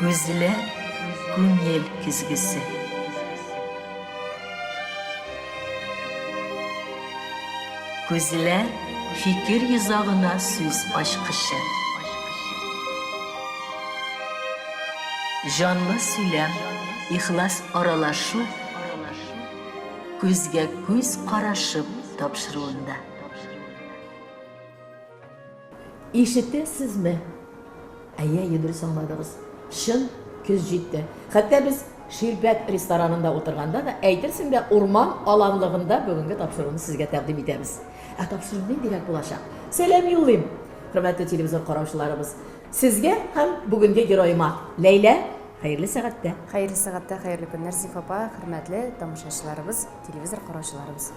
Күзләр күңел көзгесе. Күзләр фикер йозагына сүз ачкычы. Җанлы сөйләм, ихлас аралашу күзгә күз карашып тапшыруында. Ишетәсезме? Әйе, әйе, дөрес аңладыгыз. Чын көз җитте. Хәтта без Ширбәт ресторанында утырганда да, әйтерсең дә, урман аланлыгында бүгенге тапшыруны сезгә тәкъдим итәбез. Ә тапшыру ниндирәк булачак? Сәлам юллыйм, хөрмәтле телевизор караучыларыбыз. Сезгә һәм бүгенге героема Ләйлә, хәерле сәгатьтә. Хәерле сәгатьтә, хәерле көннәр, Зифа апа, хөрмәтле тамашачыларыбыз, телевизор караучыларыбыз.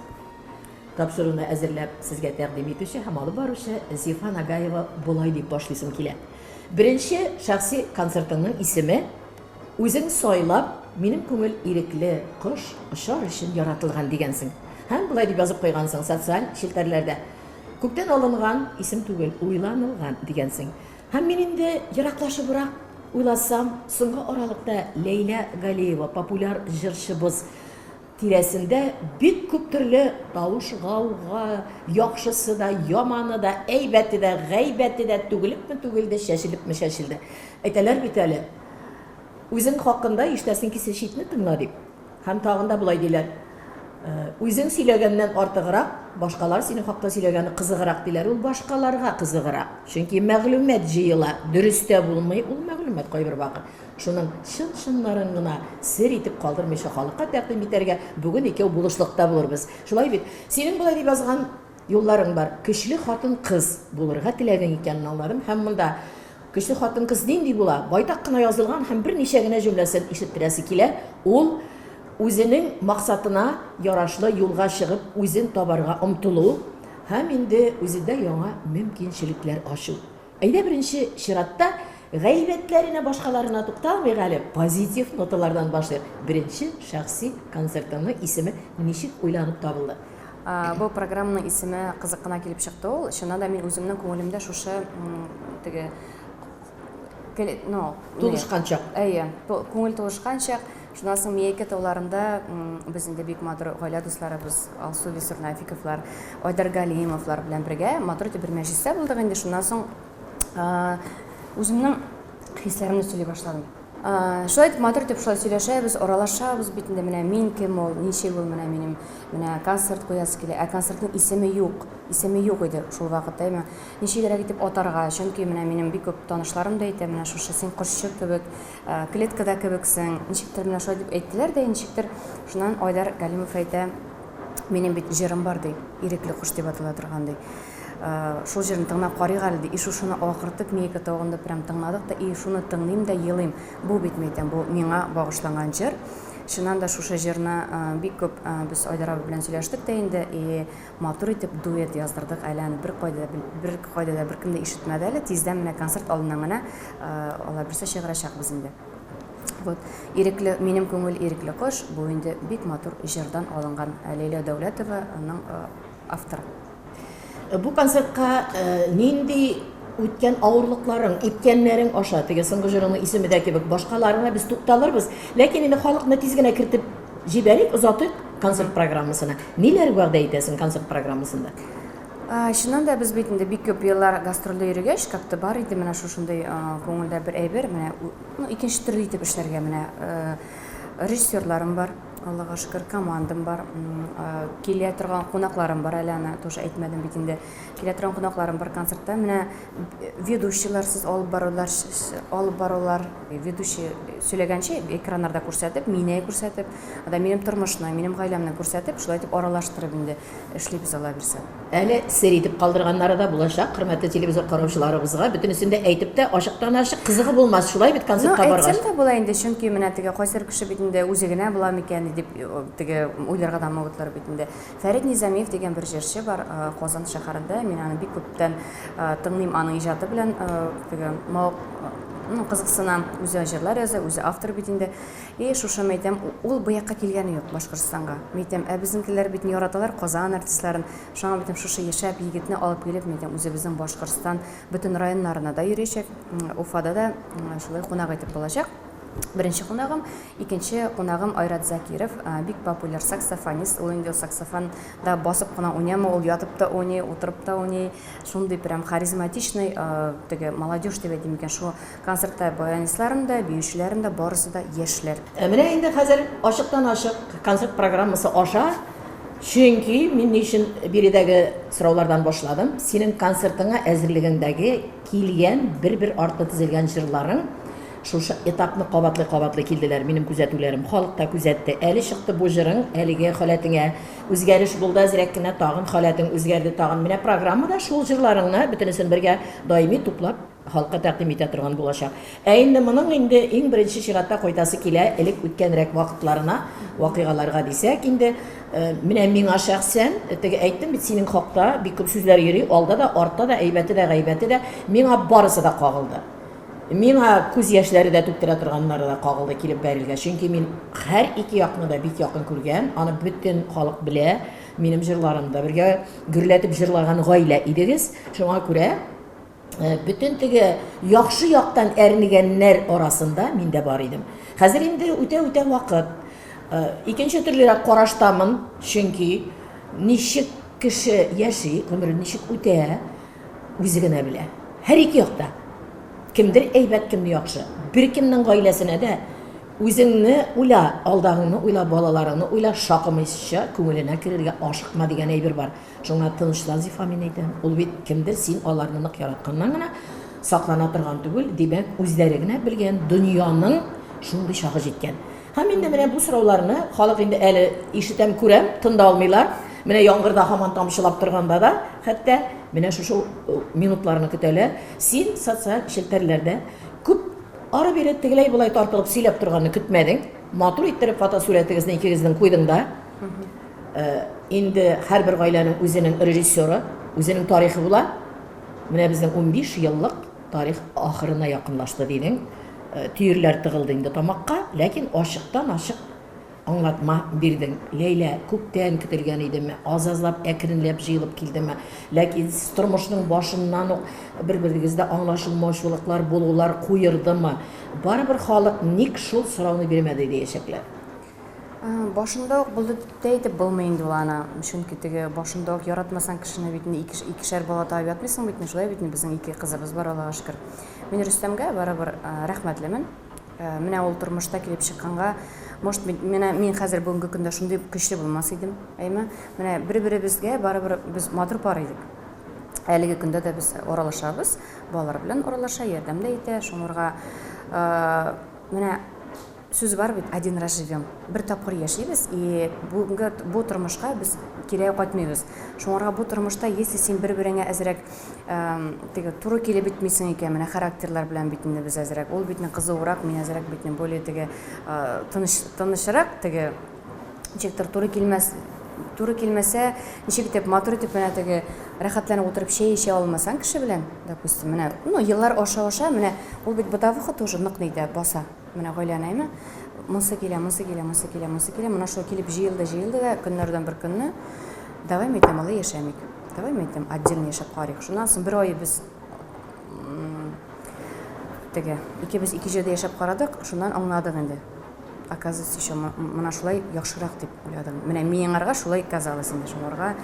Тапшыруны әзерләп сезгә тәкъдим итүче һәм алып баручы Зифа Нагаева болай дип башлыйсым килә. Беренче шәхси концертыңның исеме Үзең сайлап, минем күңел ирекле кош, очар өчен яратылган дигәнсең. Һәм болай дип язып куйгансың социаль челтәрләрдә. Күктән алынган исем түгел, уйланылган дигәнсең. Һәм мин инде ераклашыбрак уйласам, соңгы аралыкта Ләйлә Галиева, популяр җырчыбыз, Тирәсендә бик күп төрле тавыш-гауга, яхшысы да, яманы да, әйбәте дә, гайбәте дә түгелепме түгелде, чәчелепме чәчелде. Әйтәләр бит әле, үзең хакында ишетәсең килсә читне тыңла дип. Һәм тагын да болай диләр, үзең сөйләгәннән артыграк, башкалар синең хакта сөйләгәне кызыграк диләр. Ул башкаларга кызыграк. Чөнки мәгълүмат җыела, дөрес тә булмый ул мәгълүмат кайбер вакыт. Шуның чын-чыннарын гына сер итеп калдырмыйча халыкка тәкъдим итәргә бүген икәү булышлыкта булырбыз. Шулай бит? Синең болай дип язган юлларың бар, Көчле хатын-кыз булырга теләгең икәнен аңладым һәм монда көчле хатын-кыз нинди була? Байтак кына язылган һәм берничә генә җөмләсен ишеттерәсе килә. Ул үзенең максатына ярашлы юлга чыгып, үзен табарга омтылу һәм инде үзендә яңа мөмкинчелекләр ачу. Әйдә беренче чиратта гайбәтләренә башкаларына тукталмыйк әле, позитив ноталардан башлыйк. Беренче шәхси концертыңның исеме ничек уйланып табылды? Бу программаның исеме кызык кына килеп чыкты ул. Чыннан да мин үземнең күңелемдә шушы теге ну, тулышкан чак. Әйе, күңел тулышкан чак. Шуннан соң Миәкә тауларында без инде бик матур гаилә дусларыбыз Алсу Вилсур Нафиковлар, Айдар Галимовлар белән бергә матур итеп бер мәҗлестә булдык инде. Шуннан соң үземнең хисләремне сөйли башладым. Шулай итеп матур итеп шулай сөйләшәбез, аралашабыз бит инде менә мин кем ул, ничек ул менә минем менә концерт куясы килә. Ә концертның исеме юк, исеме юк иде шул вакытта. Әмма ничегрәк итеп атарга, чөнки менә минем бик күп танышларым да әйтә, менә шушы син кошчык кебек, Клеткада кебексең, ничектер менә шулай дип әйттеләр дә, ничектер. Шуннан Айдар Галимов әйтә, минем бит җырым бар, ди, Ирекле кош дип атала торган, ди. Шул җырны тыңлап карыйк әле, ди. И шушыны акыртып, Миека тавында прям тыңладык та, и шуны тыңлыйм да елыйм. Бу бит, мин әйтәм, бу миңа багышланган җыр. Чыннан да шушы җырны бик күп без Айдар абый белән сөйләштек тә инде, и Матур итеп дуэт яздырдык, әле аны беркайда да, беркайда да беркем дә ишетмәде әле. Тиздән менә концерт алдыннан гына алла бирсә чыгарачакбыз инде. Вот. Ирекле, минем күңел ирекле кош, бу инде бик матур җырдан алынган Ләйлә Дәүләтова, аның авторы. Бу концертка нинди үткән авырлыкларың, үткәннәрең аша, теге соңгы җырыңның исеме дә кебек, башкаларына без тукталырбыз. Ләкин инде халыкны тиз генә кертеп Җибәрик, озатыйк концерт программасына. Ниләр вәгъдә итәсең концерт программасында? Чыннан да без бит инде бик күп еллар гастрольдә йөргәч, как-то бар иде менә шушындый күңелдә бер әйбер, менә ну, икенче төрле итеп эшләргә менә режиссерларым бар, Аллага шөкер, командам бар, килә торган кунакларым бар әле аны тоже әйтмәдем бит инде. Килә торган кунакларым бар концертта, менә ведущийларсыз алып барулар, алып барулар, ведущий сөйләгәнче экраннарда күрсәтеп, мине күрсәтеп, анда минем тормышны, минем гаиләмне күрсәтеп, шулай итеп аралаштырып инде эшлибез алла бирсә. Әле сер итеп калдырганнары да булачак, хөрмәтле телевизор караучыларыбызга бөтенесен дә әйтеп тә ачыктан-ачык кызыгы булмас, шулай бит концертка баргач. Ну, әйтсәм дә була инде, чөнки менә теге кайсыр кеше бит инде үзе генә була микән, дип теге уйларга да могутлар бит инде. Фәрит Низамиев дигән бер җырчы бар Казан шәһәрендә. Мин аны бик күптән тыңлыйм, аның иҗаты белән теге ну, кызыксынам. Үзе җырлар яза, үзе автор бит инде. И шушы мәйтәм, ул бу якка килгәне юк Башкортстанга. Мәйтәм, ә безнекеләр бит яраталар Казан артистларын. Шуңа мәйтәм, шушы яшәп егетне алып килеп, мәйтәм, үзебезнең Башкортстан бөтен районнарына да йөриячәк. Уфада да шулай кунак итеп булачак. Беренче кунагым, икенче кунагым Айрат Закиров, бик популяр саксофонист. Ул инде саксофонда басып кына уйнамый, ул ятып та уйный, утырып та уйный. Шундый прям харизматичный, теге молодежь дип әйтим микән, шул концертта баянистларым да, биючеләрем дә барысы да яшьләр. Ә менә инде хәзер ачыктан-ачык концерт программасы аша, чөнки мин ни өчен биредәге сораулардан башладым, синең концертыңа әзерлегеңдәге килгән бер-бер артлы тезелгән җырларың шушы этапны кабатлый-кабатлый килделәр, минем күзәтүләрем, халык та күзәтте. Әле чыкты бу җырың, әлеге халәтеңә үзгәреш булды әзрәк кенә, тагын халәтең үзгәрде, тагын. Менә программада шул җырларыңны бөтенесен бергә даими туплап халыкка тәкъдим итә торган булачак. Ә инде моның инде иң беренче чиратта кайтасы килә элек үткәнрәк вакытларына, вакыйгаларга дисәк инде, менә миңа шәхсән, теге әйттем бит, синең хакта бик күп сүзләр йөри, алда да, артта да, әйбәте дә, гайбәте дә, миңа барысы да кагылды. Миңа күз яшьләре дә түктерә торганнары да кагылды килеп бәрелгәч. Чөнки мин һәр ике якны да бик якын күргән, аны бөтен халык белә, минем җырларымны да бергә гөрләтеп җырлаган гаилә идегез. Шуңа күрә бөтен теге яхшы яктан әрнегәннәр арасында мин дә бар идем. Хәзер инде үтә-үтә вакыт. Икенче төрлерәк караштамын, чөнки ничек кеше яши, гомере ничек үтә, үзе генә белә. Һәр ике якта. Кемдер әйбәт, кемдер яхшы. Беркемнең гаиләсенә дә үзеңне уйла, алдагыңны уйла, балаларыңны уйла, шакымыйча күңеленә керергә ашыкма дигән әйбер бар. Шуңа тынычлан, Зифа, мин әйтәм. Ул бит кемдер син аларны нык яратканнан гына саклана торган түгел, димәк, үзләре генә белгән дөньяның шундый чагы җиткән. Һәм инде менә бу сорауларны халык инде әле ишетәм, күрәм, тын да алмыйлар. Менә яңгырда һаман тамчылап торганда да, хәтта менә шушы минутларны көтәләр. Син социаль челтәрләрдә күп ары-бире тегеләй-болай тартылып сөйләп торганны көтмәдең. Матур иттереп фотосурәтегезне икегезнең куйдың да. Инде һәрбер гаиләнең үзенең режиссеры, үзенең тарихы була. Менә безнең 15 еллык тарих ахырына якынлашты дидең. Төерләр тыгылды инде тамакка, ләкин ачыктан-ачык аңлатма бирдең. Ләйлә, күптән көтелгән идеме, аз-азлап, әкренләп җыелып килдеме? Ләкин тормышның башыннан ук бер-берегездә аңлашылмаучылыклар булулар куердымы? Барыбер халык ник шул сорауны бирмәде диячәкләр. Башында ук булды дип тә әйтеп булмый инде ул аны. Чөнки теге башында ук яратмасаң кешене бит инде икешәр бала табып ятмыйсың бит инде, шулай бит инде, безнең ике кызыбыз бар, Аллага шөкер. Мин Рөстәмгә барыбер рәхмәтлемен. Менә ул тормышта килеп чыкканга, может, менә мин хәзер бүгенге көндә шундый көчле булмас идем, әйме? Менә бер-беребезгә барыбер без матур пар идек. Әлеге көндә дә без аралашабыз, балалар белән аралаша, ярдәм дә итә. Шуңарга менә Сүз бар бит, один раз живем. Бер тапкыр яшибез, и бүгенге бу тормышка без кире кайтмыйбыз. Шуңарга бу тормышта, если син бер-береңә әзрәк теге туры килеп бетмисең икән, менә характерлар белән бит инде без әзрәк. Ул бит кызуырак, мин әзрәк бит более теге тыныч, тынычрак, теге ничектер туры килмәс, туры килмәсә, ничек итеп матур итеп менә теге рәхәтләнеп утырып чәй эчә алмасаң кеше белән, допустим, менә, ну, еллар аша-аша, менә ул бит бытовуха тоже нык нидә баса. Менә гаиләне, әйме? Монсы килә, монсы килә, монсы килә, монсы килә. Менә шул килеп җыелды, җыелды да, көннәрдән бер көнне, давай, мин әйтәм, алай яшәмик. Давай, мин әйтәм, отдельно яшәп карыйк. Шуннан соң бер ай без теге икебез ике җирдә яшәп карадык, шуннан аңладык инде. Оказывается, еще менә шулай яхшырак дип уйладым. Менә миңарга шулай казалось инде. Шуңарга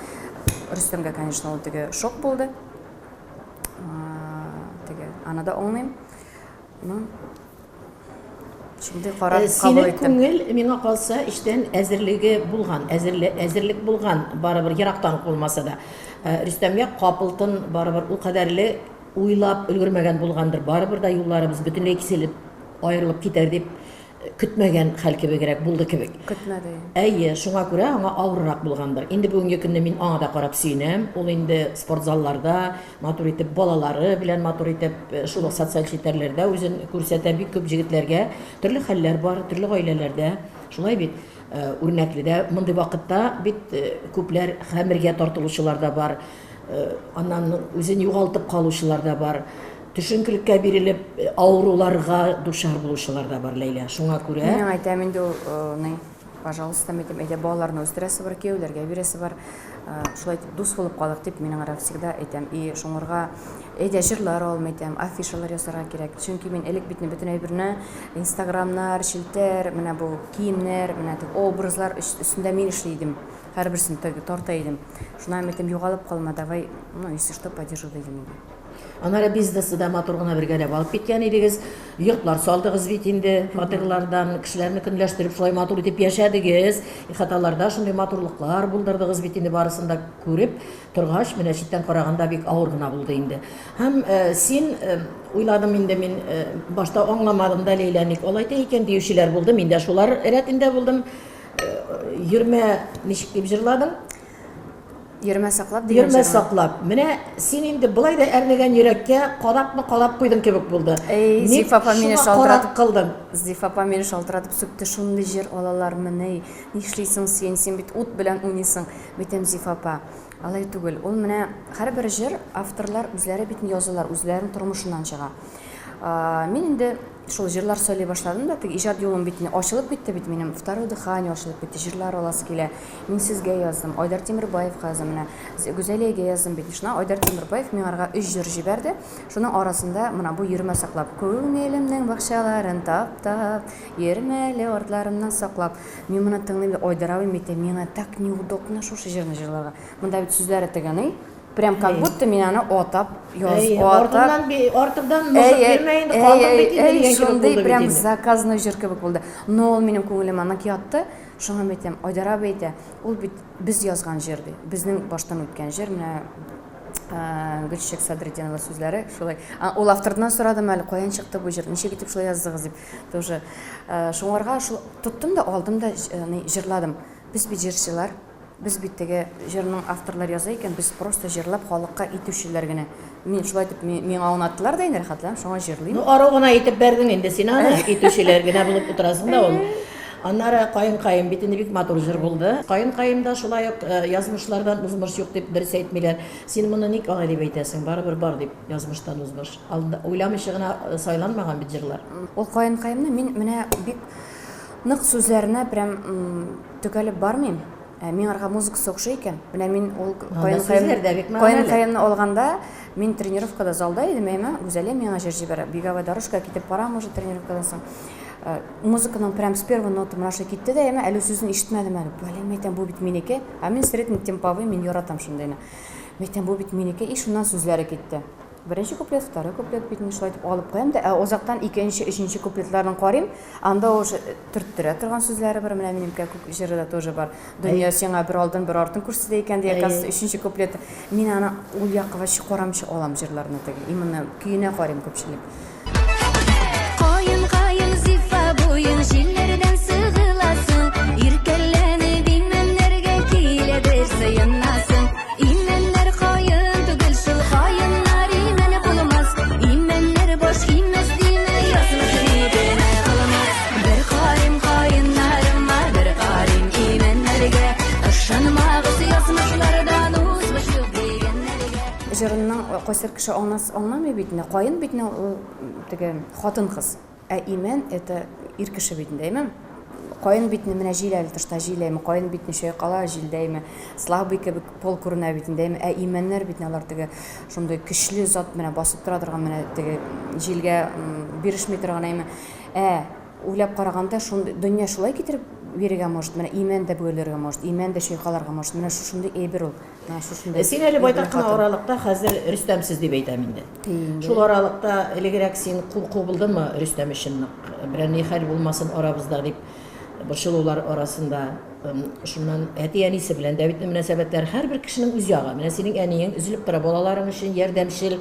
Рөстәмгә, конечно, ул теге шок булды. Теге аны да аңлыйм. Ну, шундый карар кабул Синең иттем. күңел, миңа калса, эчтән әзерлеге булган, әзерле, әзерлек булган, барыбер ерактан ук булмаса да. Рөстәмгә капылтын барыбер ул кадәрле уйлап өлгермәгән булгандыр, барыбер дә юлларыбыз бөтенләй киселеп, аерылып китәр дип көтмәгән хәл кебегрәк булды кебек. Көтмәде. Әйе, шуңа күрә аңа авыррак булгандыр. Инде бүгенге көнне мин аңа да карап сөенәм. Ул инде спортзалларда матур итеп, балалары белән матур итеп, шул ук социаль челтәрләрдә үзен күрсәтә. Бик күп җегетләргә төрле хәлләр бар, төрле гаиләләрдә. Шулай бит, үрнәкле дә. Мондый вакытта бит күпләр хәмергә тартылучылар да бар, аннан үзен югалтып калучылар да бар, төшенкелеккә бирелеп, авыруларга дучар булучылар да бар, Ләйлә. Шуңа күрә. Мин аңа әйтәм инде ул, ни, пожалуйста, мин әйтәм, әйдә балаларны үстерәсе бар, кияүләргә бирәсе бар. Шулай итеп дус булып калыйк дип мин аңарга всегда әйтәм. И шуңарга әйдә җырлар ал, мин әйтәм, афишалар ясарга кирәк. Чөнки мин элек бит бөтен әйберне инстаграмнар, челтәр, менә бу киемнәр, менә теге образлар өстендә мин эшли идем. Һәрберсен тарта идем. Шуннан мин әйтәм, югалып калма, давай, ну, если что, поддержу дидем инде. Аннары бизнесны да матур гына бергәләп алып киткән идегез. Йортлар салдыгыз бит инде, фатирлардан кешеләрне көнләштереп шулай матур итеп яшәдегез. Ихаталарда шундый матурлыклар булдырдыгыз бит инде барысын да күреп торгач, менә читтән караганда бик авыр гына булды инде. Һәм э, син э, уйладым инде мин э, башта аңламадым да Ләйлә ник алай итә икән диючеләр булды. Мин дә шулар рәтендә булдым. Йөрмә ничек дип җырладың? Йөрмә саклап дигән Йөрмә саклап. Менә син инде болай да әрнегән йөрәккә кадапмы кадап куйдың кебек булды. Эй, Зифа апа мине шалтыратып кылдың. Зифа апа мине шалтыратып сүкте, шундый җыр алалармыни? Нишлисең син? Син бит ут белән уйныйсың. Әйтәм, Зифа апа, алай түгел. Ул менә һәрбер җыр авторлар үзләре бит язалар, үзләренең тормышыннан чыга. Мин инде Шул җырлар сайлый башладым да, теге иҗат юлым бит инде ачылып китте бит минем, второе дыхание ачылып китте, җырлар аласы килә. Мин сезгә яздым, Айдар Тимербаевка яздым, менә Гүзәлиягә яздым бит. Шуннан Айдар Тимербаев миңарга өч җыр җибәрде. Шуның арасында менә бу Йөрмә саклап. Күңелемнең бакчаларын таптап, йөрмә әле артларымнан саклап. Мин моны тыңлыйм да, Айдар абый, мин әйтәм, миңа так неудобно шушы җырны җырларга. Монда бит сүзләре теге, ни, Прям как будто мин аны атап яз, атап. Артыннан би, артыннан мыжык йөрмә инде, калдың бит инде дигән кебек Шундый прям заказной җыр кебек булды. Но ул минем күңелемә нык ятты. Шуңа мин әйтәм, Айдар абый әйтә, ул бит без язган җыр ди. Безнең баштан үткән җыр, менә Гөлчәчәк Садретдинова сүзләре шулай. Ул автордан сорадым әле, каян чыкты бу җыр, ничек итеп шулай яздыгыз дип. Тоже шуңарга шул тоттым да алдым да җырладым. Без бит җырчылар. Без бит теге җырның авторлар яза икән, без просто җырлап халыкка итүчеләр генә. Мин шулай итеп миңа аңлаттылар да инде, рәхәтләнеп шуңа җырлыйм. Ну, ару гына итеп бәрдең инде син аны, итүчеләр генә булып утырасың да ул. Аннары Каенкаем бит инде бик матур җыр булды. Каенкаем да шулай ук язмышлардан узмыш юк дип дөрес әйтмиләр. Син моны ник алай дип әйтәсең? Барыбер бар дип язмыштан узмыш. Уйламыйча гына сайланмаган бит җырлар. Ул Каенкаемны мин менә бик нык сүзләренә прям Төгәлеп бармыйм. Ә миңарга музыкасы охшый икән. Менә мин ул каен-каенны алганда, мин тренировкада залда идем, әйме, Гүзәлия миңа җыр җибәрә. Беговая дорожка китеп барам уже тренировкадан соң. Э, музыканың прям с первой ноты менә шулай китте дә, әйме, әле сүзен ишетмәдем әле. Блин, мәйтәм, бу бит минеке. Ә мин средний темповый, мин яратам шундыйны. Мәйтәм, бу бит минеке. И шуннан сүзләре китте. Беренче куплет, второй куплет бит инде шулай итеп алып куям да, ә озактан икенче, өченче куплетларын карыйм, анда уже төрттерә торган сүзләре бар, менә минем кәкүк җыры да тоже бар. Дөнья сиңа бер алдын, бер артын күрсәтә икән дия, оказывается, өченче куплет. Мин аны ул якка вообще карамыйча алам җырларны теге, именно көенә карыйм күпчелек. Каен, каен, зифа буең җилләрдән сыгыласың, Иркәләнеп имәннәргә киләдер сыенасың. Имәннәр каен түгел шул, каеннар имән булмас. Имәннәр баш имәс димә, язмыш ни генә кылмас. Бер карыйм каеннарыма, бер карыйм имәннәргә. Ышанмагыз язмышлардан узмыш юк дигәннәргә. Җырының кайсыр кеше аңлас, аңламый бит инде. Каен бит инде ул теге хатын-кыз. Ә имән это ир кеше бит инде, әйме? Каен битне менә җил әле тышта җил әйме, каен битне чайкала җилдә әйме, слабый кебек пол күренә бит инде әйме, ә имәннәр бит алар теге шундый көчле зат менә басып тора торган менә теге җилгә бирешми торган әйме. Ә уйлап караганда шундый дөнья шулай китереп бирергә может, менә имән дә бөгелергә может, имән дә чайкаларга может, менә шушындый әйбер ул. Менә шушындый. Син әле байтак кына аралыкта хәзер Рөстәмсез дип әйтәм инде. Шул аралыкта элегрәк син курку булдымы Рөстәм өчен нык? Берәр ни хәл булмасын арабызда дип борчылулар арасында. Шуннан әти-әнисе белән дә бит мөнәсәбәтләр һәрбер кешенең үз ягы. Менә синең әниең өзелеп тора балаларың өчен ярдәмчел,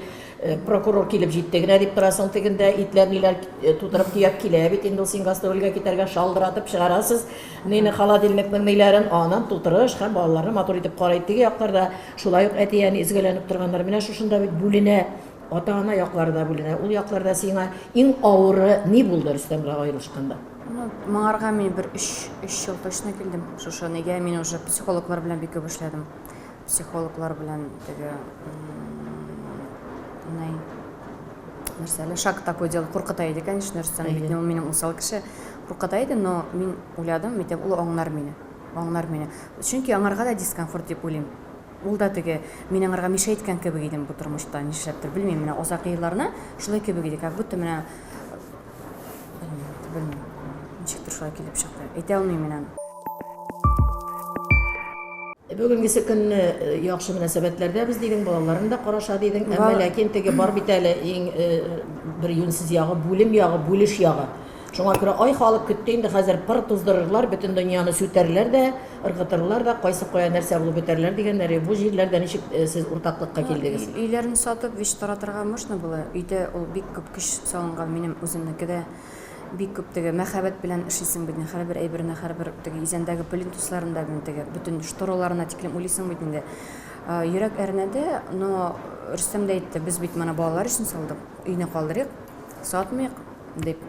прокурор килеп җитте генә дип торасың тегендә итләр ниләр тутырып төяп килә бит инде ул син гастрольгә китәргә шалдыратып чыгарасыз. Нине холодильникның ниләрен, анын тутырыш һәм балаларны матур итеп карый. Теге якларда шулай ук әти-әни өзгәләнеп торганнар. Менә шушында бит бүленә, ата-ана яклары да бүленә. Ул якларда сиңа иң авыры ни булды Рөстәм белән аерылышканда? Ну, моңарга мин бер өч, өч ел точно килдем. Шушы нигә мин уже психологлар белән бик күп эшләдем. Психологлар белән теге ни нәрсә әле шаг такой делал, куркыта иде, конечно, Рөстәм бит ул минем усал кеше. Куркыта иде, но мин уйладым, әйтәм, ул аңлар мине. Аңлар мине. Чөнки аңарга да дискомфорт дип уйлыйм. Ул да теге, мин аңарга миша иткән кебек идем бу тормышта, нишләптер, белмим, менә озак елларны шулай кебек иде, как будто менә белмим, белмим. Ничектер шулай килеп чыкты. Әйтә алмыйм мин аны. Бүгенгесе көнне э, яхшы мөнәсәбәтләрдә без дидең, балаларың да караша дидең. Әмма ләкин теге бар бит әле иң э, бер юньсез ягы, бүлем ягы, бүлеш ягы. Шуңа күрә ай халык көтте инде хәзер пыр туздырырлар, бөтен дөньяны сүтәрләр дә, ыргытырлар да, кайсы кая нәрсә булып бетәрләр дигәннәр. Бу җирләрдә ничек э, сез уртаклыкка килдегез? Өйләрне сатып, вич таратырга можно было. Өйдә ул бик күп көч салынган, минем үземнеке дә бик күп теге мәхәббәт белән эшлисең бит инде, һәрбер әйберне, һәрбер теге изәндәге плинтусларын да бит теге бөтен штораларына тиклем уйлыйсың бит инде. Йөрәк әрнеде, но Рөстәм дә әйтте, без бит моны балалар өчен салдык, өйне калдырыйк, сатмыйк, дип.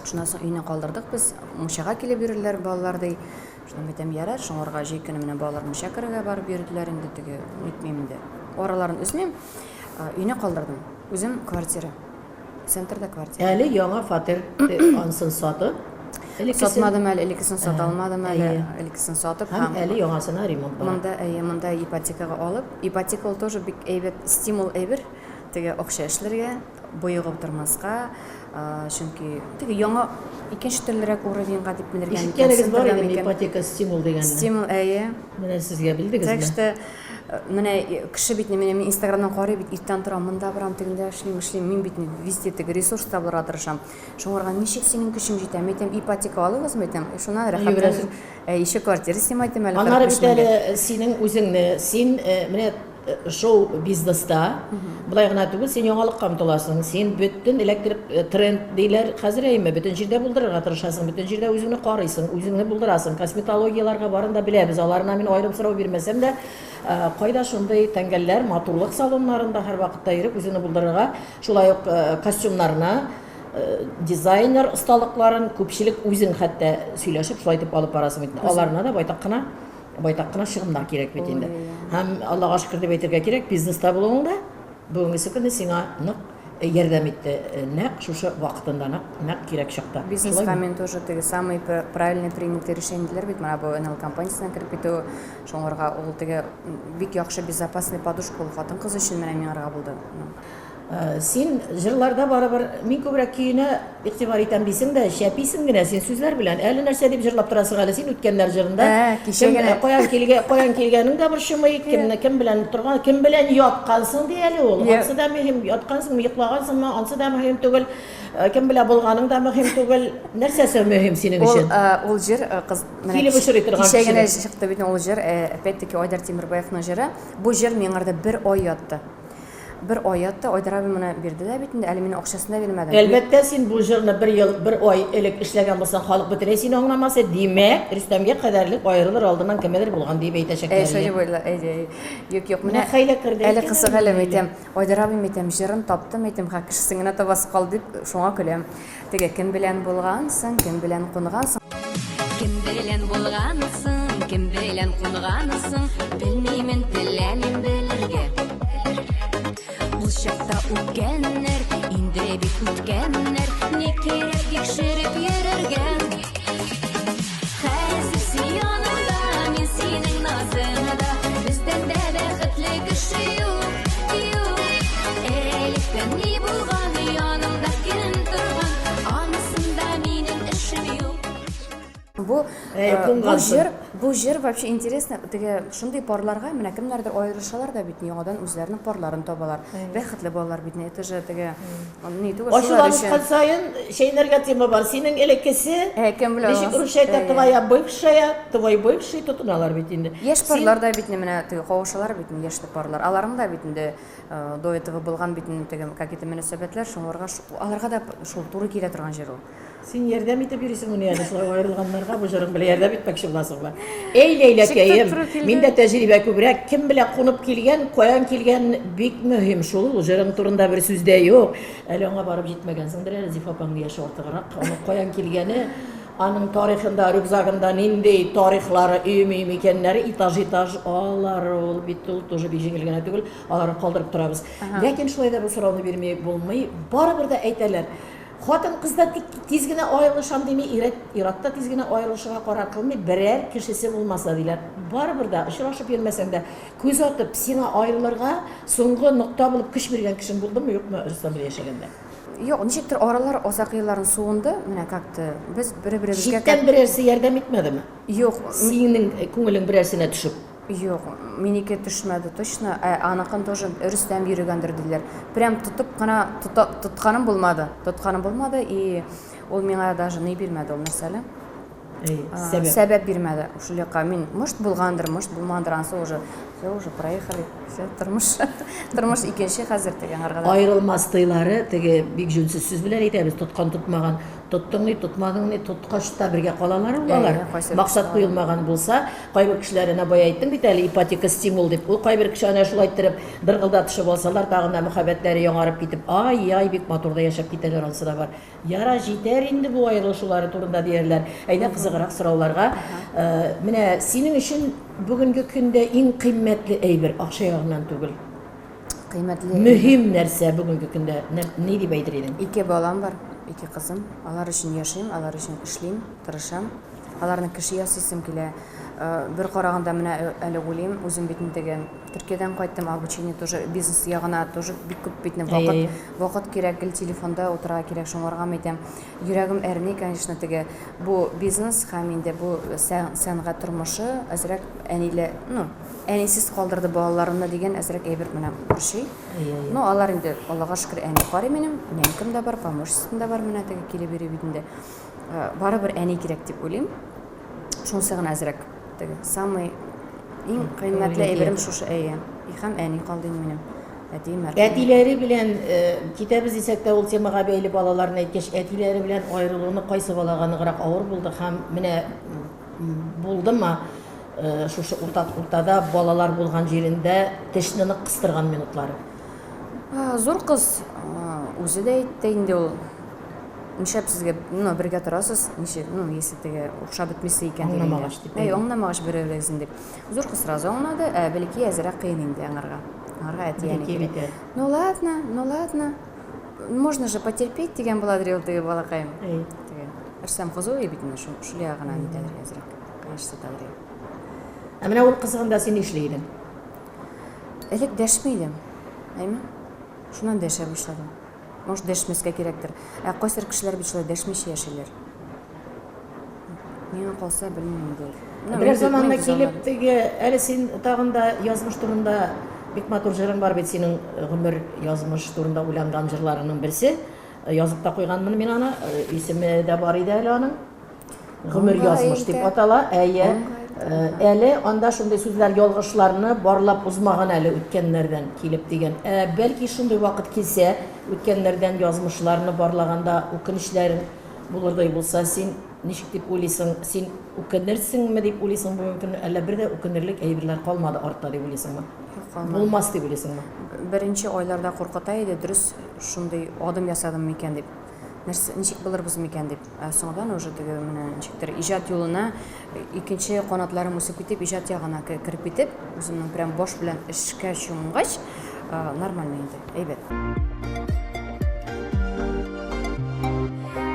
Шуннан соң өйне калдырдык без. Мунчага килеп йөрделәр балалар ди. Шуннан әйтәм, ярар, шуңарга җәй көне менә балалар мунча керергә барып йөрделәр инде теге нитмим инде. Араларын өзмим. Өйне калдырдым. Үзем квартира. Центрда квартира. Әле яңа фатир ансын сатып, элеккесен Сатмадым әле, элеккесен сата алмадым әле. Элеккесен сатып һәм әле яңасына ремонт бара. Монда, әйе, монда ипотекага алып, ипотека ул тоже бик әйбәт стимул әйбер. Теге акча эшләргә, боегып тормаска, чөнки теге яңа икенче төрлерәк уровеньга дип менергә микән? Ишеткәнегез бар идеме ипотека стимул дигәнне? Стимул, әйе. Менә сезгә белдегезме? Так что менә кеше бит менә мин Инстаграмнан карый бит, иртән торам, монда барам, тегендә эшлим, эшлим. Мин бит везде теге ресурс табырга тырышам. Шуңарга ничек синең көчең җитә? Мин әйтәм, ипотека алыгыз, мин әйтәм. Шуннан рәхәтләнеп, еще квартира снимать итәм әле. Аннары бит әле синең үзеңне, син менә шоу-бизнеста болай гына түгел, син яңалыкка омтыласың, син бөтен эләктереп э, тренд диләр хәзер әйме, бөтен җирдә булдырырга тырышасың, бөтен җирдә үзеңне карыйсың, үзеңне булдырасың. Косметологияләргә барын да беләбез, аларына мин аерым сорау бирмәсәм дә, э, кайда шундый тәңгәлләр, матурлык салоннарында һәрвакытта йөреп үзеңне булдырырга, шулай ук э, костюмнарны дизайнер осталыкларын күпчелек үзең хәтта сөйләшеп шулай итеп алып барасың бит. Аларына да байтак кына Байтак кына чыгымнар кирәк бит инде. Һәм Аллага шөкер дип әйтергә кирәк, бизнеста булуың да бүгенгесе көндә сиңа нык ярдәм итте. Нәкъ шушы вакытында, нәкъ, нәкъ кирәк чакта. Бизнеска мин тоже теге самый правильный принятый решение диләр бит, менә бу НЛ компаниясенә кереп китү, шуңарга ул теге бик яхшы безопасный подушка ул хатын-кыз өчен менә миңарга булды. Син җырларда барыбер мин күбрәк көенә игътибар итәм дисең дә, чәписең генә син сүзләр белән. Әле нәрсә дип җырлап торасың әле син үткәннәр җырында? Ә, кичә Кем, генә. каян килгән, каян килгәнең дә борчымый, кемне кем белән торган, кем белән яткансың ди әле ул. Я. Ансы да мөһим, яткансыңмы, йоклагансыңмы, ансы да мөһим түгел. Кем белән булганың да мөһим түгел. Нәрсәсе мөһим синең Ул, өчен? ул җыр кыз менә Килеп очрый торган кичә генә кешенең. чыкты бит ул җыр, опять-таки Айдар Тимербаевның җыры. Бу җыр миңарда бер ай ятты. Бер ай ятты, Айдар абый моны бирде дә бит инде, әле мин акчасын да бирмәдем. Әлбәттә, син бу җырны бер ел, бер ай элек эшләгән булсаң, халык бөтенләй сине аңламас иде. Димәк, Рөстәмгә кадәрлек аерылыр алдыннан кемедер булган диеп әйтәчәкләр Әй, шулай иде. дип уйла, әй, әй. Юк, юк, Менә менә хәйләкәр дә әле икән кызык әле әле, Ләйлә. әйтәм, Айдар абый, әйтәм, җырын таптым, әйтәм, ха, кешесен генә табасы калды дип, шуңа көләм. Теге кем белән булгансың, кем белән кунгансың. Кем белән булгансың, кем белән кунгансың, белмимен, теләмим белергә. Ул чакта үпкәннәр, инде бик үткәннәр, ни кирәк тикшереп йөрергә. Хәзер син янымда, мин синең назыңда, бездән дә бәхетле кеше юк, юк. Электән ни булган, янымда кем торган, анысында минем эшем юк. Бу, Әй, бу кунгансың. җыр, бу җыр вообще интересно, теге шундый парларга, менә кемнәрдер аерылышалар да бит, яңадан үзләренең парларын табалар. Бәхетле балалар бит, это же теге ни түгел, шулар Ачуланышкан өчен. саен чәйнәргә тема бар. Синең элеккесе, Ә, кем белә ничек алас? русча әйтә, Әйе. твоя бывшая, твой бывший тотыналар бит инде. Яшь Син парлар да бит менә теге кавышалар бит яшь парлар. Аларның да бит инде до этого булган бит инде теге какие-то мөнәсәбәтләр, шуңарга аларга да шул туры килә торган җыр ул. Син ярдәм итеп йөрисеңмени әле шулай аерылганнарга бу җырың белән ярдәм итмәкче буласыңмы? Эй, Ләйләкәем, миндә тәҗрибә күбрәк, кем белән кунып килгән, каян килгән бик мөһим шул ул, җырың турында бер сүз дә юк. Әле аңа барып җитмәгәнсеңдер әле, Зифа апаңның яше артыграк, аның каян килгәне. Аның тарихында, рюкзагында нинди тарихлары өем-өем икәннәре, этаж-этаж, алар ул бит ул тоже бик җиңел генә түгел, аларны калдырып торабыз. Ләкин шулай да бу сорауны бирми булмый. Барыбер дә әйтәләр. Хатын-кыз да тик тиз генә аерылышам дими, ират, ир-ат та тиз генә аерылышырга карар кылмый, берәр кешесе булмаса диләр. Барыбер дә очрашып йөрмәсәң дә, күз атып, сиңа аерылырга соңгы нокта булып көч биргән кешең булдымы, юкмы Рөстәм белән яшәгәндә? Юк, ничектер аралар озак елларын суынды, менә как-то без бер-беребезгә Читтән берәрсе ярдәм итмәдеме? Юк. Синең күңелең берәрсенә төшеп. Юк, минеке төшмәде точно, ә аныкын тоже Рөстәм йөрегәндер диләр. Прям тотып кына, тота, тотканым булмады. Тотканым булмады и ул миңа даже ни бирмәде ул нәрсә әле? Сәбәп. Сәбәп бирмәде. Шул якка мин, может булгандыр, может булмагандыр, анысы уже, все уже проехали, все, тормыш, тормыш икенче хәзер теге аңарга да. Аерылмастыйлары, теге бик җүнсез сүз белән әйтәбез, тоткан тотмаган. Тоттың ни, тотмадың ни, тоткач та бергә калалар ул алар. Максат куелмаган булса, кайбер кешеләр әнә бая әйттең бит әле, ипотека стимул дип. Ул кайбер кеше әнә шулай иттереп дыргылдатышып алсалар, тагын да мөхәббәтләре яңарып китеп, ай-яй, бик матур да яшәп китәләр, анысы да бар. Яра, җитәр инде бу аерылышулары турында диярләр. Әйдә кызыграк сорауларга. Менә синең өчен бүгенге көндә иң кыйммәтле әйбер, акча ягыннан түгел. Кыйммәтле. Мөһим нәрсә бүгенге көндә ни дип әйтер идең? Ике балам бар, ике кызым. Алар өчен яшим, алар өчен эшлим, тырышам. Аларны кеше ясыйсым килә. Бер караганда менә әле уйлыйм, үзем бит инде теге Төркиядән кайттым, обучение тоже бизнес ягына тоже бик күп бит инде вакыт, вакыт кирәк, гел телефонда утырырга кирәк, шуңарга әйтәм. Йөрәгем әрни, конечно, теге бу бизнес һәм инде бу сәнгать тормышы әзрәк әниле, ну, Әнисез калдырды балаларымны дигән әзрәк әйбер менә борчый. Ну, алар инде, Аллага шөкер, әни карый минем, нянькам да бар, помощницам да бар, менә теге килеп йөри бит инде. Э, барыбер әни кирәк дип уйлыйм. Шунысы гына әзрәк теге самый иң кыйммәтле әйберем шушы, әйе. И һәм әни калды инде минем. Әтием мәрхүм. Әтиләре белән э, китәбез дисәк тә, ул темага бәйле балаларны әйткәч, әтиләре белән аерылуны кайсы балага ныграк авыр булды һәм менә Булдымы шушы урта уртада балалар булган җирендә тешне нык кыстырган минутлары? Зур кыз үзе дә әйтте инде ул. Нишләп сезгә, ну, бергә торасыз, ничек, ну, если теге охшап бетмесе икән дигән. Аңламагач дип. Әй, аңламагач бер-берегезне дип. Зур кыз сразу аңлады, ә бәләкәй әзрәк кыен инде аңарга. Аңарга әти-әни кирәк. Ну ладно, ну ладно. Можно же потерпеть дигән буладыр ул теге балакаем. Әй. Теге. Рөстәм кызу бит инде, шул ягына нитәдер әзрәк. Кыерсытадыр. Ә менә ул кызганда син нишли идең? Элек дәшми идем. Әйме? Шуннан дәшә башладым. Может, дәшмәскә кирәктер. Ә кайсыр кешеләр бит шулай дәшмичә яшиләр. Миңа калса, белмим инде. Берәр заманны килеп теге, әле син тагын да язмыш турында бик матур җырың бар бит синең гомер язмыш турында уйланган җырларыңның берсе. Язып та куйганмын мин аны, исеме дә бар иде әле аның. Гомер язмыш дип атала. Әйе. Әле анда шундый сүзләр ялгышларны барлап узмаган әле үткәннәрдән килеп дигән. Ә бәлки шундый вакыт килсә, үткәннәрдән язмышларны барлаганда үкенечләрең булырдай булса, син ничек дип уйлыйсың, син үкенерсеңме дип уйлыйсың бүгенге көнне, әллә бер дә үкенерлек әйберләр калмады артта дип уйлыйсыңмы? Булмас дип уйлыйсыңмы? Беренче айларда куркыта иде, дөрес шундый адым ясадым микән дип. Нәрсә, ничек булырбыз микән дип. Ә соңдан уже теге менә ничектер иҗат юлына икенче канатларым үсеп китеп, иҗат ягына кереп китеп, үземнең прям баш белән эшкә чумгач, нормально инде, әйбәт.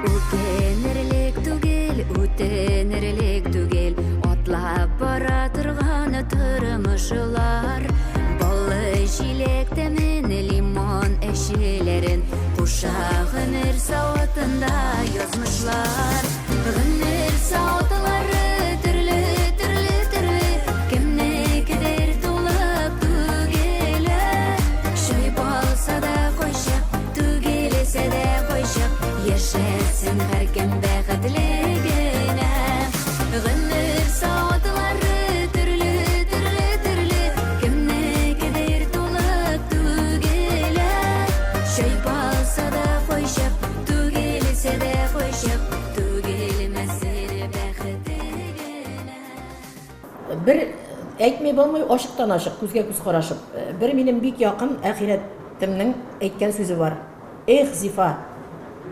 Үкенерлек түгел, үтенерлек түгел, атлап бара торган тормышлар. Баллы җиләк тәмен, лимон әчеләрен куша гомер савытында язмышлар. Гомер савытлары төрле, төрле, төрле, кемнекедер тулып түгелә. Чайпалса да кайчак, түгелсә дә кайчак, яшәсен һәркем бәхетле генә. Гомер савытлары төрле, төрле, төрле, кемнекедер тулып түгелә. Чайпалса да кайчак, түгелсә дә кайчак, түгелмәсен бәхете генә. Бер әйтми булмый, ачыктан ачык, күзгә күз карашып. Бер минем бик якын әхирәтемнең әйткән сүзе бар. Эх, Зифа,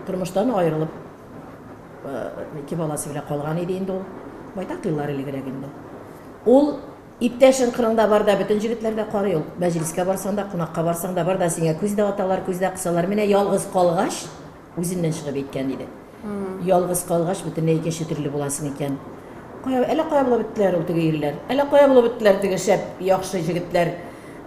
тормыштан аерылып. Ике баласы белән калган иде инде ул. Байтак еллар элегрәк инде. Ул иптәшең кырыңда бар да, бөтен җегетләр дә карый ул. Мәҗлескә барсаң да, кунакка барсаң да, бар да сиңа күз дә аталар, күз дә кысалар. Менә ялгыз калгач, үзеннән чыгып әйткән иде. Ялгыз калгач, бөтенләй икенче төрле буласың икән. Кая, әллә кая булып беттеләр ул теге ирләр. Әллә кая булып беттеләр теге шәп, яхшы җегетләр.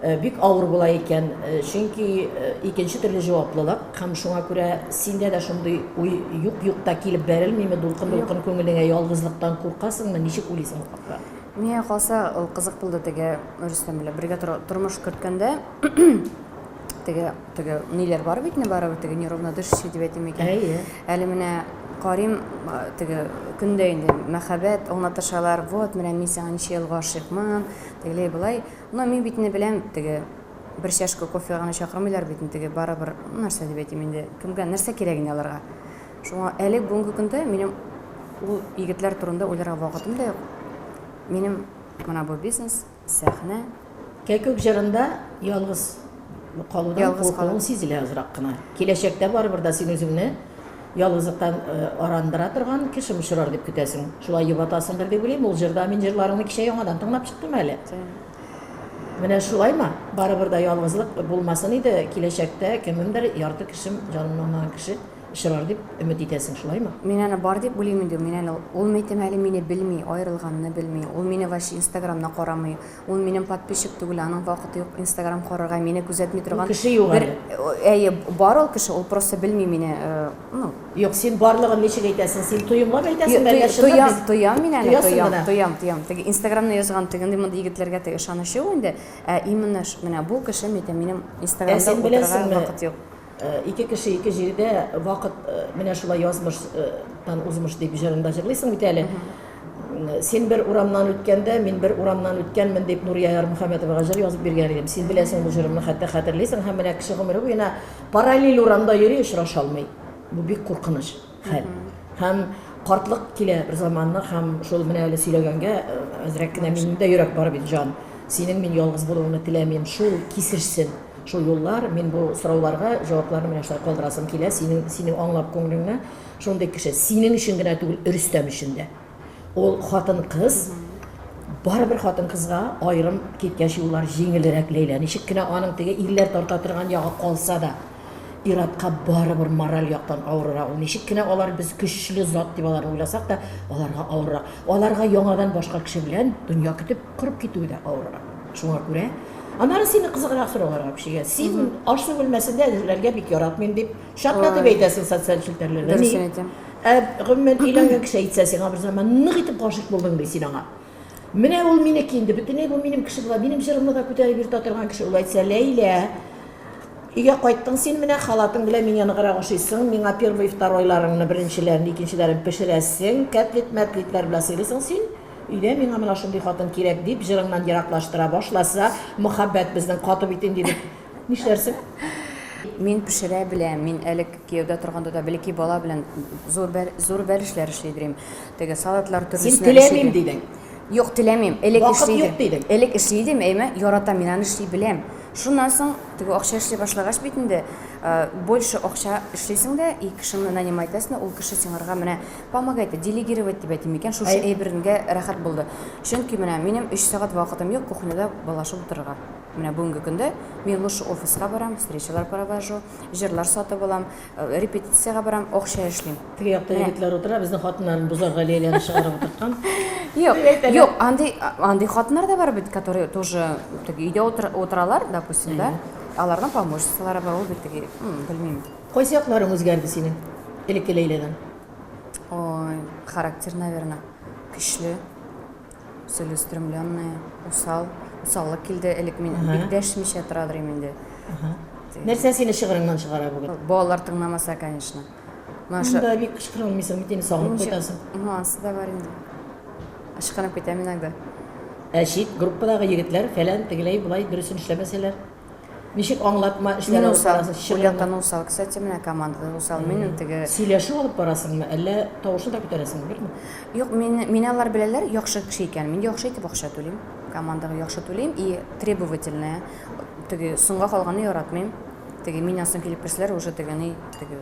Бик авыр була икән, чөнки икенче төрле җаваплылык һәм шуңа күрә синдә дә шундый уй юк-юк та килеп бәрелмиме, дулкын-дулкын күңелеңә ялгызлыктан куркасыңмы, ничек уйлыйсың ул хакта? Миңа калса, ул кызык булды теге Рөстәм белән бергә тормыш керткәндә, теге теге ниләр бар бит инде барыбер теге неравнодушие дип әйтим микән. Әйе. Әле менә карыйм, теге көндә инде мәхәббәт аңлатышалар, вот менә мин сиңа ничә ел гашыйкмын, тегеләй болай. Но мин бит инде беләм, теге бер чашка кофега гына чакырмыйлар бит инде, теге барыбер, нәрсә дип әйтим инде, кемгә нәрсә кирәк инде аларга. Шуңа әле бүгенге көндә минем ул егетләр турында уйларга вакытым да юк. Минем менә бу бизнес, сәхнә. Кәкүк җырында ялгыз калудан куркуың сизелә азрак кына. Киләчәктә барыбер дә син үзеңне ялгызлыктан арандыра торган кешем очрар дип көтәсең. Шулай йобатасыңдыр дип уйлыйм. Ул җырда мин җырларыңны кичә яңадан тыңлап чыктым әле. Менә шулаймы? Барыбер дә ялгызлык булмасын иде, киләчәктә кемемдер ярты кешем, җанымны аңлаган кеше очрар дип өмет итәсең, шулаймы? Мин аны бар дип уйлыйм инде. Мин әле ул мәйтәм әле мине белми, аерылганны белми. Ул мине вообще инстаграмда карамый. Ул минем подписчик түгел, аның вакыты юк Инстаграм карарга, мине күзәтми торган. Ул кеше юк әле. Әйе, бар ул кеше, ул просто белми мине, ну. Юк, син барлыгын ничек әйтәсең? Син тоемлап әйтәсеңме, әллә чынлап? Тоям, тоям мин әле, тоям, тоям, тоям. Теге Инстаграмда язган тегенди мондый егетләргә теге ышаныч юк инде. Ә именно менә бу кеше, әйтәм, минем Инстаграмда утырырга вакыт юк. Ике кеше ике җирдә, вакыт менә шулай язмыштан узмыш дип җырыңда җырлыйсың бит әле. Син бер урамнан үткәндә, мин бер урамнан үткәнмен дип Нурия Ярмөхәммәтовага җыр язып биргән идем. Син беләсең бу җырымны, хәтта хәтерлисең һәм менә кеше гомере буена параллель урамда йөри, очраша алмый. Бу бик куркыныч хәл. Һәм картлык килә бер заманны һәм шул менә әле сөйләгәнгә әзрәк кенә минем дә йөрәк бар бит, җан. Синең мин ялгыз булуыңны теләмим, шул кисешсен. Шул юллар, мин бу сорауларга җавапларны менә шулай калдырасым килә, синең, синең аңлап күңелеңне, шундый кеше, синең өчен генә түгел, Рөстәм өчен дә. Ул хатын-кыз, барыбер хатын-кызга аерым киткәч юллар җиңелрәк, Ләйлә. Ничек кенә аның теге ирләр тарта торган ягы калса да, ир-атка барыбер мораль яктан авыррак ул. Ничек кенә алар без көчле зат дип аларны уйласак та, аларга авыррак. Аларга яңадан башка кеше белән дөнья көтеп корып китүе дә авыррак. Шуңа күрә аннары сине кызыграк сорауларга күчегә. Син аш-су бүлмәсендә әзерләргә бик яратмыйм дип чатнатып әйтәсең социаль челтәрләрдә. Дөресен әйтәм. Ә гомумән өйләнгән кеше әйтсә сиңа бер заман нык итеп гашыйк булдың ди син аңа. Менә ул минеке инде, бөтенләй бу минем кеше була, минем җырымны да күтәреп йөртә торган кеше. Ул әйтсә, Ләйлә, өйгә кайттың син менә халатың белән миңа ныграк ошыйсың, миңа первый, второйларыңны, беренчеләрен, икенчеләрен пешерәсең, кәтлит-мәтлитләр белән сыйлыйсың син. Өйдә миңа менә шундый хатын кирәк, дип, җырыңнан ераклаштыра башласа, мөхәббәт безнең каты бит инде, дип, нишләрсең? Мин пешерә беләм. Мин әле кияүдә торганда да бәләкәй бала белән зур бәл, зур бәлешләр эшли идем. Теге салатлар төрлесен Син теләмим дидең. Юк, теләмим. Элек Вакыт эшли юк дидең. Элек эшли идем, әйме, яратам, мин аны эшли беләм. Шуннан соң теге акча эшли башлагач бит инде, больше акча эшлисең дә, и кешеңне нанимать итәсең дә, ул кеше сиңарга менә Помогать, делегировать дип әйтим микән, шушы әйбернгә рәхәт булды. Чөнки менә минем өч сәгать вакытым юк кухняда балашып утырырга. Менә бүгенге көндә мин лучше офиска барам, встречалар провожу, җырлар сатып алам, репетициягә барам, акча эшлим. Теге якта егетләр утыра, безнең хатыннарны бозарга Ләйләне чыгарып утырткан. Юк, юк, андый, андый хатыннар да бар бит, которые тоже теге өйдә утыралар, допустим, да. Аларның помощницалары бар, ул бит теге, белмим. Кайсы якларың үзгәрде синең элекке Ләйләдән? Ой, характер, наверное, көчле, целеустремленный, усал. Усаллык килде, элек мин бик дәшмичә торадыр идем инде. Нәрсә сине чыгырыңнан чыгара бүген? Балалар тыңламаса, конечно. Монда бик кычкыра алмыйсың бит инде, сагынып кайтасың. Ну, анысы да бар инде. Ычкынып китәм иногда. Ә чит группадагы егетләр фәлән тегеләй болай дөресен эшләмәсәләр? Ничек аңлатма эшләр алып барасың? Мин усал, яктан усал, кстати, менә командада усал. Мин теге Сөйләшү алып барасыңмы, әллә тавышны да күтәрәсеңме, берме? Юк, мин мине алар беләләр, яхшы кеше икән. Мин яхшы итеп акча түлим. Командага яхшы түлим и требовательная. Теге соңга калганны яратмыйм. Теге миннән соң килеп керсәләр, уже теге ни, теге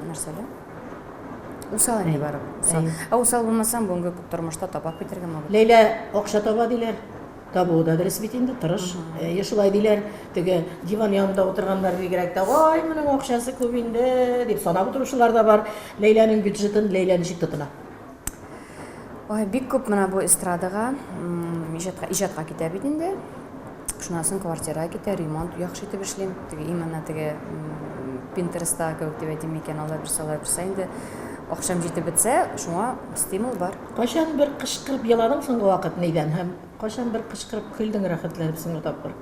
нәрсәле? Усал инде барып. Усал. Ә усал булмасаң, бүгенге тормышта табак китергә могут. Ләйлә акча таба диләр. Табуы да дөрес бит инде, тырыш. Әйе, шулай диләр. Теге диван янында утырганнар бигрәк тә, ай, моның акчасы күп инде, дип санап утыручылар да бар. Ләйләнең бюджетын Ләйлә ничек тотына? Ой, бик күп менә бу эстрадага, иҗатка, иҗатка китә бит инде. Шуннан соң квартирага китә, ремонт яхшы итеп эшлим. Теге именно теге Pinterest-та кебек дип әйтим микән, алай берсе, алай берсе инде. Акчам җитеп бетсә, шуңа стимул бар. Кайчан бер кычкырып еладың соңгы вакыт нидән һәм кайчан бер кычкырып көлдең рәхәтләнеп соңгы тапкыр?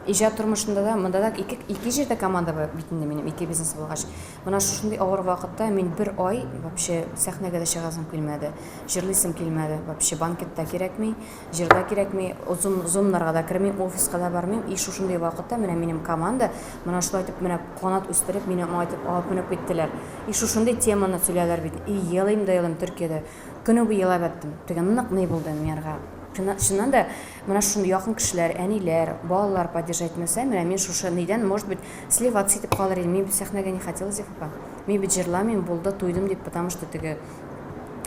Иҗат тормышында да, монда да ике, ике җирдә команда бит инде минем, ике бизнес булгач. Менә шушындый авыр вакытта мин бер ай вообще сәхнәгә дә чыгасым килмәде, җырлыйсым килмәде. Вообще банкет та кирәкми, җыр да кирәкми, зум, зумнарга да кермим, офиска да бармыйм. И шушындый вакытта менә минем команда менә шулай итеп менә канат үстереп, мине моңа итеп алып менеп киттеләр. И шушындый теманы сөйләделәр бит. И елыйм да елыйм Төркиядә. Көне буе елап яттым. Теге нык ни булды миңарга. Чыннан да, менә шундый якын кешеләр, әниләр, балалар поддержать итмәсә, менә мин шушы нидән, может быть, сливаться итеп калыр идем. Мин бит сәхнәгә не хотела, Зифа апа. Мин бит җырламыйм, булды, туйдым дип, потому что теге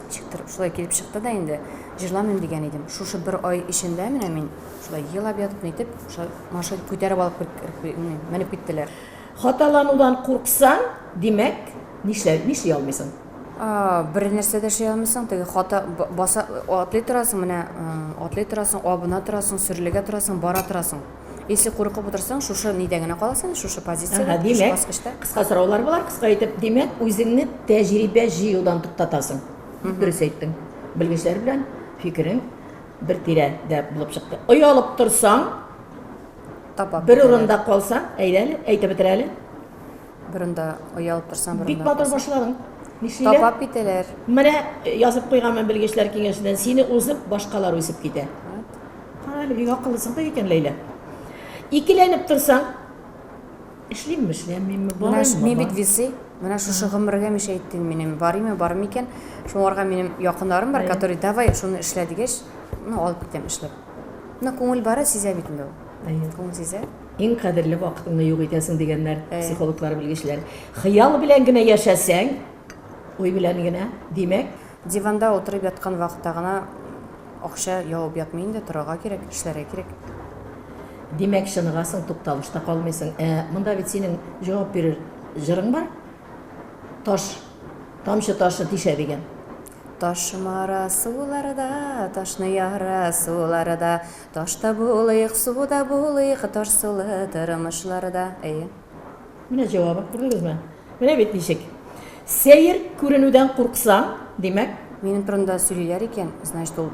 ничектер шулай килеп чыкты да инде, җырламыйм дигән идем. Шушы бер ай эчендә менә мин шулай елап ятып, нитеп, шулай машина күтәреп алып менеп киттеләр. Хаталанудан курксаң, димәк, нишләр, нишли алмыйсың? Бер нәрсә дә эшли алмыйсың, теге хата баса, атлый торасың, менә атлый торасың, абына торасың, сөрлегә торасың, бара торасың. Если куркып утырсаң, шушы нидә генә каласың, шушы позициядә, шушы димәк, баскычта. Кыска сораулар болар, кыска итеп, димәк, үзеңне тәҗрибә җыюдан туктатасың. Дөрес әйттең. Белгечләр белән фикерең бер тирәдә булып чыкты. Оялып торсаң, бер урында калсаң, әйдә әле, әйтеп бетер әле. Бер урында оялып торсаң, бер урында. Бик матур башладың. Нишлиләр? Тапап китәләр. Менә э, язып куйганмын белгечләр киңәшеннән, сине узып, башкалар үсеп китә. Кара әле, бик акыллысың да икән, Ләйлә. Икеләнеп торсаң, эшлимме, эшләмимме, барыйммы? Мин бит весы. Менә шушы гомергә мишә әйттең минем, барыймы, бармы икән. Шуңарга минем якыннарым бар, который давай шуны эшлә дигәч, ну алып китәм эшләп. Ну күңел бары сизә бит инде ул. Күңел сизә. Иң кадерле вакытыңны юк итәсең дигәннәр психологлар, белгечләр. Хыял белән генә яшәсәң, уй белән генә, димәк. Диванда утырып яткан вакытта гына акча явып ятмый инде, торырга кирәк, эшләргә кирәк. Димәк, чыныгасың, тукталышта калмыйсың. Ә монда бит синең җавап бирер җырың бар. Таш, тамчы ташны тишә дигән. Таш шомара суларда, ташны яра суларда, Таш та булыйк, су да булыйк, таш сулы тормышларда. Әйе. Менә җавабы, күрдегезме? Менә бит ничек. Сәер күренүдән курксаң, димәк. Минем турында сөйлиләр икән, значит, ул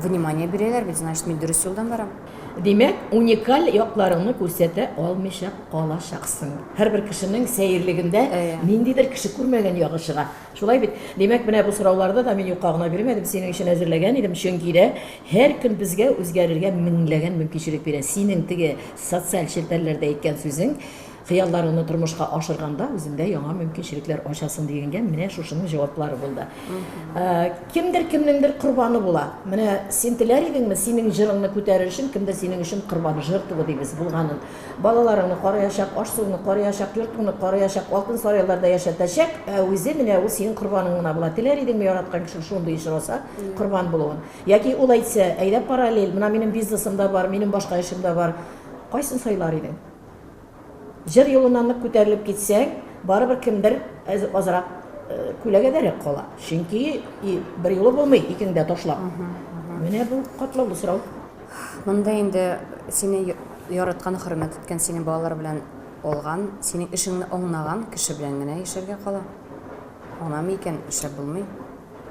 внимание бирәләр бит, значит, мин дөрес юлдан барам. Димәк, уникаль якларыңны күрсәтә алмыйча калачаксың. Һәрбер кешенең сәерлегендә ниндидер кеше күрмәгән ягы чыга. Шулай бит? Димәк, менә бу сорауларны да мин юкка гына бирмәдем, синең өчен әзерләгән идем, чөнки дә һәр көн безгә үзгәрергә меңләгән мөмкинчелек бирә. Синең теге социаль челтәрләрдә әйткән сүзең, хыялларыңны тормышка ашырганда үзеңдә яңа мөмкинчелекләр ачасың дигәнгә менә шушының җаваплары булды. Э, кемдер кемнеңдер корбаны була. Менә син теләр идеңме, синең җырыңны күтәрер өчен кемдер синең өчен корбан, жертва дибез, булганын. Балаларыңны караячак, аш-суыңны караячак, йортыңны караячак, алтын сарайларда яшәтәчәк, ә үзе менә ул синең корбаның гына була. Теләр идеңме яраткан кешең шундый очраса, корбан булуын? Яки ул әйтсә, әйдә параллель, менә минем бизнесым да бар, минем башка эшем дә бар. Кайсын сайлар идең? Җыр юлыннан нык күтәрелеп китсәң, барыбер кемдер азрак күләгәдәрәк кала. Чөнки берьюлы булмый икеңне дә ташлап. Менә бу катлаулы сорау. Монда инде сине яраткан, хөрмәт иткән, сине балалар белән алган, синең эшеңне аңнаган кеше белән генә яшәргә кала. Аңламый икән, эшләп булмый.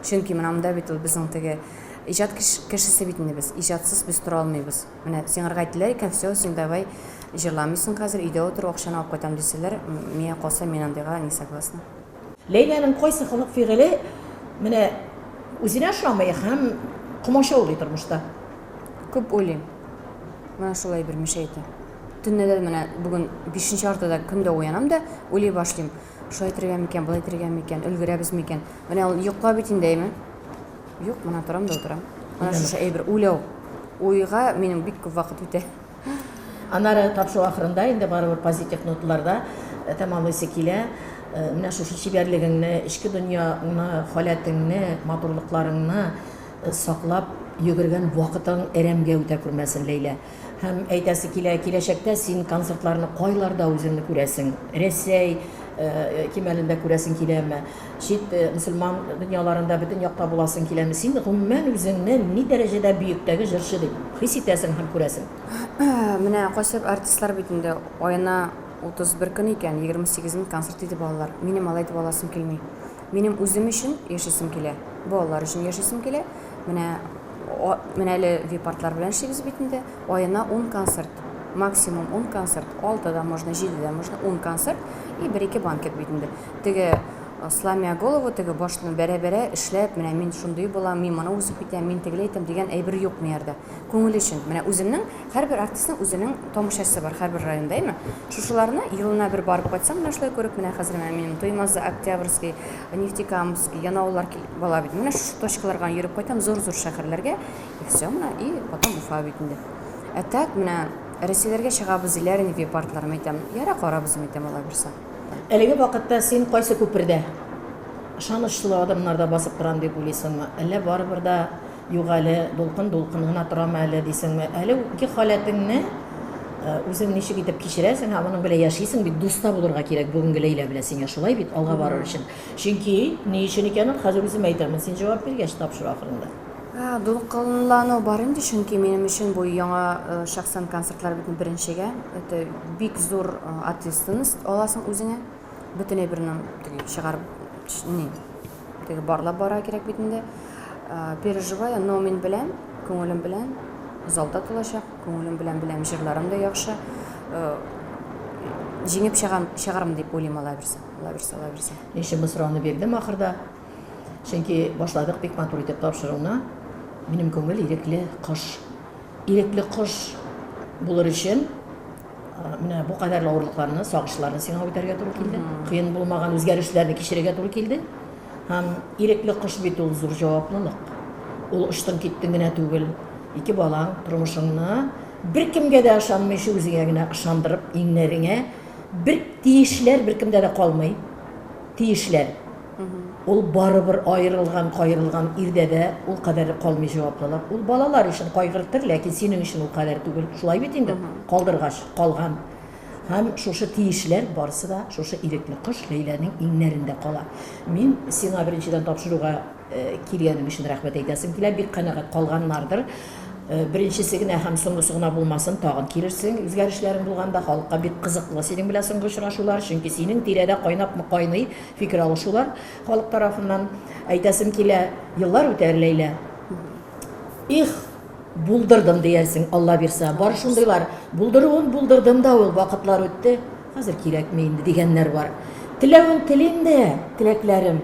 Чөнки менә монда бит ул безнең теге иҗат кешесе бит инде без. Иҗатсыз без тора алмыйбыз. Менә сиңарга әйттеләр икән, все, син давай җырламыйсың хәзер, өйдә утыр, акчаны алып кайтам дисәләр, миңа калса, мин андыйга не согласна. Ләйләнең кайсы холык-фигыле менә үзенә ошамый һәм комачаулый тормышта? Күп уйлыйм. Менә шул әйбер мешает. Төнлә дә менә бүген бишенче яртыда көн дә уянам да уйлый башлыйм. Шулай итергә микән, болай итергә микән, өлгерәбез микән? Менә ул йокла бит инде, әйме? Юк, менә торам да утырам. Менә шушы әйбер, уйлау. Уйга минем бик күп вакыт үтә. Аннары тапшыру ахырында инде барыбер позитив ноталарда тәмамлыйсы килә. Менә шушы чибәрлегеңне, эчке дөньяңны, халәтеңне, матурлыкларыңны саклап йөгергән вакытың әрәмгә үтә күрмәсен, Ләйлә. Һәм әйтәсе килә, киләчәктә син концертларны кайларда үзеңне күрәсең? Рәсәй кимәлендә күрәсең киләме? Чит мөселман дөньяларында бөтен якта буласың киләме? Син гомумән үзеңне ни дәрәҗәдә бөектәге җырчы дип хис итәсең һәм күрәсең? Менә кайсы артистлар бит инде аена 31 көн икән, 28-ен концерт итеп алалар. Минем алай итеп аласым килми. Минем үзем өчен яшисем килә, балалар өчен яшисем килә. Менә менә әле випартлар белән эшлибез бит инде. Аена 10 концерт. Максимум 10 концерт. 6 да можно, 7 дә можно, 10 концерт и бер-ике банкет бит инде. Теге сломя голову, теге башны бәрә-бәрә эшләп, менә мин шундый булам, мин моны узып китәм, мин тегеләй итәм дигән әйбер юк миярдә. Күңел өчен. Менә үземнең Һәрбер артистның үзенең тамашачысы бар һәрбер районда, әйме? Шушыларны елына бер барып кайтсам, менә шулай күреп, менә хәзер менә минем Туймазы, Октябрьский, Нефтекамский, Янауллар бала бит. Менә шушы точкаларга йөреп кайтам, зур-зур шәһәрләргә, и все менә, и потом Уфа бит инде. Ә так менә Рәсәйләргә чыгабыз диләр инде вип-артлар, мин әйтәм, ярар, карарбыз, мин әйтәм, алай булса. Әлеге вакытта син кайсы күпердә? Ышанычлы адымнарда басып торам дип уйлыйсыңмы? Әллә барыбер да Юк әле, дулкын дулкын гына торамы әле, дисеңме? Әле үтке халәтеңне үзең ничек итеп кичерәсең һәм аның белән яшисең бит, дуста булырга кирәк бүгенге Ләйлә белән сиңа, шулай бит, алга барыр өчен. Чөнки ни өчен икәнен хәзер үзем әйтермен, син җавап биргәч тапшыру ахырында. Дулкынлану бар инде, чөнки минем өчен бу яңа шәхсән концертлар бит беренчегә. Это бик зур ответственность аласың үзеңә. Бөтен әйберне теге чыгарып, ни, Теге барлап бара кирәк бит инде. Переживаю, но мин беләм, күңелем белән залда тулачак, күңелем белән беләм, җырларым да яхшы. Җиңеп чыгам, чыгармын дип уйлыйм алай бирсә, алай бирсә, алай бирсә. Ни өчен бу сорауны бирдем ахырда? Чөнки башладык бик матур итеп тапшыруны. Минем күңел ирекле кош. Ирекле кош булыр өчен Менә бу кадәрле авырлыкларны, сагышларны сиңа үтәргә туры килде. Кыен булмаган үзгәрешләрне кичерергә туры килде. Һәм ирекле кош бит ул зур җаваплылык. Ул очтың киттең генә түгел. Ике балаң, тормышыңны беркемгә дә ышанмыйча үзеңә генә ышандырып, иңнәреңә бер тиешләр беркемдә дә калмый. Тиешләр. Ул барыбер аерылган, каерылган ирдә дә ул кадәр калмый җаваплылык. Ул балалар өчен кайгыртыр, ләкин синең өчен ул кадәр түгел. Шулай бит инде, калдыргач, калган. Һәм шушы тиешләр барысы да шушы ирекле кош Ләйләнең иңнәрендә кала. Мин сиңа беренчедән тапшыруга килгәнең өчен рәхмәт әйтәсем килә. Бик канәгать калганнардыр. Беренчесе генә һәм соңгысы гына булмасын, тагын килерсең, үзгәрешләрең булганда, халыкка бик кызыклы синең белән соңгы очрашулар, чөнки синең тирәдә кайнапмы кайный фикер алышулар халык тарафыннан. Әйтәсем килә, еллар үтәр, Ләйлә. Их, булдырдым диярсең, Алла бирсә. Бар шундыйлар, булдыруын булдырдым да ул, вакытлар үтте, хәзер кирәкми инде дигәннәр бар. Теләвен телим дә, теләкләрем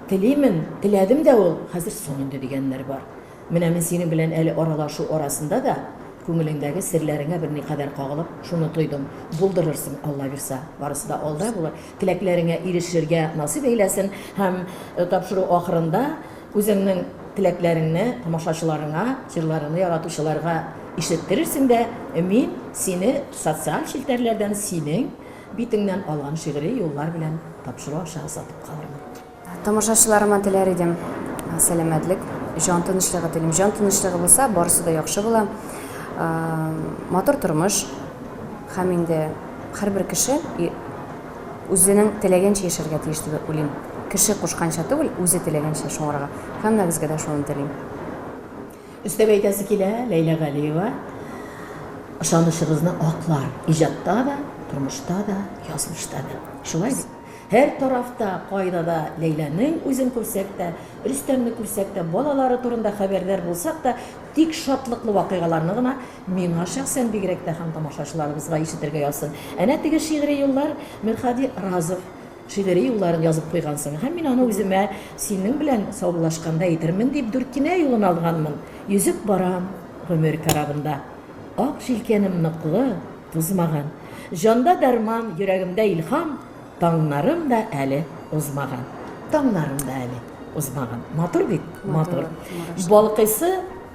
телимен, теләдем дә ул, хәзер соң инде дигәннәр бар. Менә мин синең белән әле аралашу арасында да күңелеңдәге серләреңә берникадәр кагылып, шуны тойдым, булдырырсың, Алла бирса, барысы да алда булыр, теләкләреңә ирешергә насыйп әйләсен һәм тапшыру ахырында үзеңнең теләкләреңне тамашачыларыңа, җырларыңны яратучыларга ишеттерерсең дә, мин сине социаль челтәрләрдән синең битеңнән алган шигъри юллар белән тапшыру аша озатып калырмын. Тамашачыларыма теләр идем сәламәтлек, җан тынычлыгы телим. Җан тынычлыгы булса, барысы да яхшы була. Матур тормыш һәм инде һәрбер кеше үзенең теләгәнчә яшәргә тиеш дип уйлыйм. Кеше кушканча түгел, үзе теләгәнчә шуңарга. Һәммәгезгә дә шуны телим. Өстәп әйтәсе килә, Ләйлә Галиева ышанычыгызны аклар. Иҗатта да, тормышта да, язмышта да. Шулай бит? Һәр тарафта, кайда да Ләйләнең үзен күрсәк тә, Рөстәмне күрсәк тә, балалары турында хәбәрдар булсак та, тик шатлыклы вакыйгаларны гына миңа шәхсән бигрәк тә һәм тамашачыларыбызга ишетергә язсын. Әнә теге шигъри юллар Мирһади Разов шигъри юлларын язып куйгансың һәм мин аны үземә синең белән саубуллашканда әйтермен дип Дүрткинә юлын алганмын. Йөзеп барам гомер корабында. Ак җилкәнем ныклы, тузмаган. Җанда дәрман, йөрәгемдә илһам, Таңнарым да әле узмаган. Таңнарым да әле узмаган. Матур бит? Матур. Балкыйсы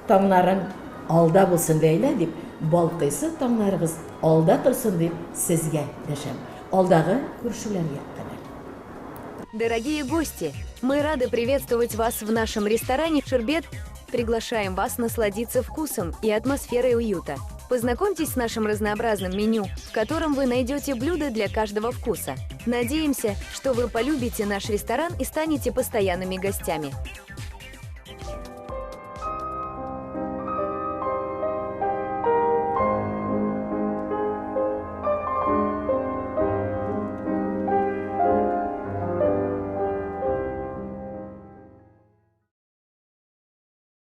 таңнарың алда булсын, Ләйлә, дип, балкыйсы таңнарыгыз алда торсын дип сезгә дәшәм. Алдагы күрешүләргә кадәр. Дорогие гости, мы рады приветствовать вас в нашем ресторане «Шербет». Приглашаем вас насладиться вкусом и атмосферой уюта. Познакомьтесь с нашим разнообразным меню, в котором вы найдете блюда для каждого вкуса. Надеемся, что вы полюбите наш ресторан и станете постоянными гостями.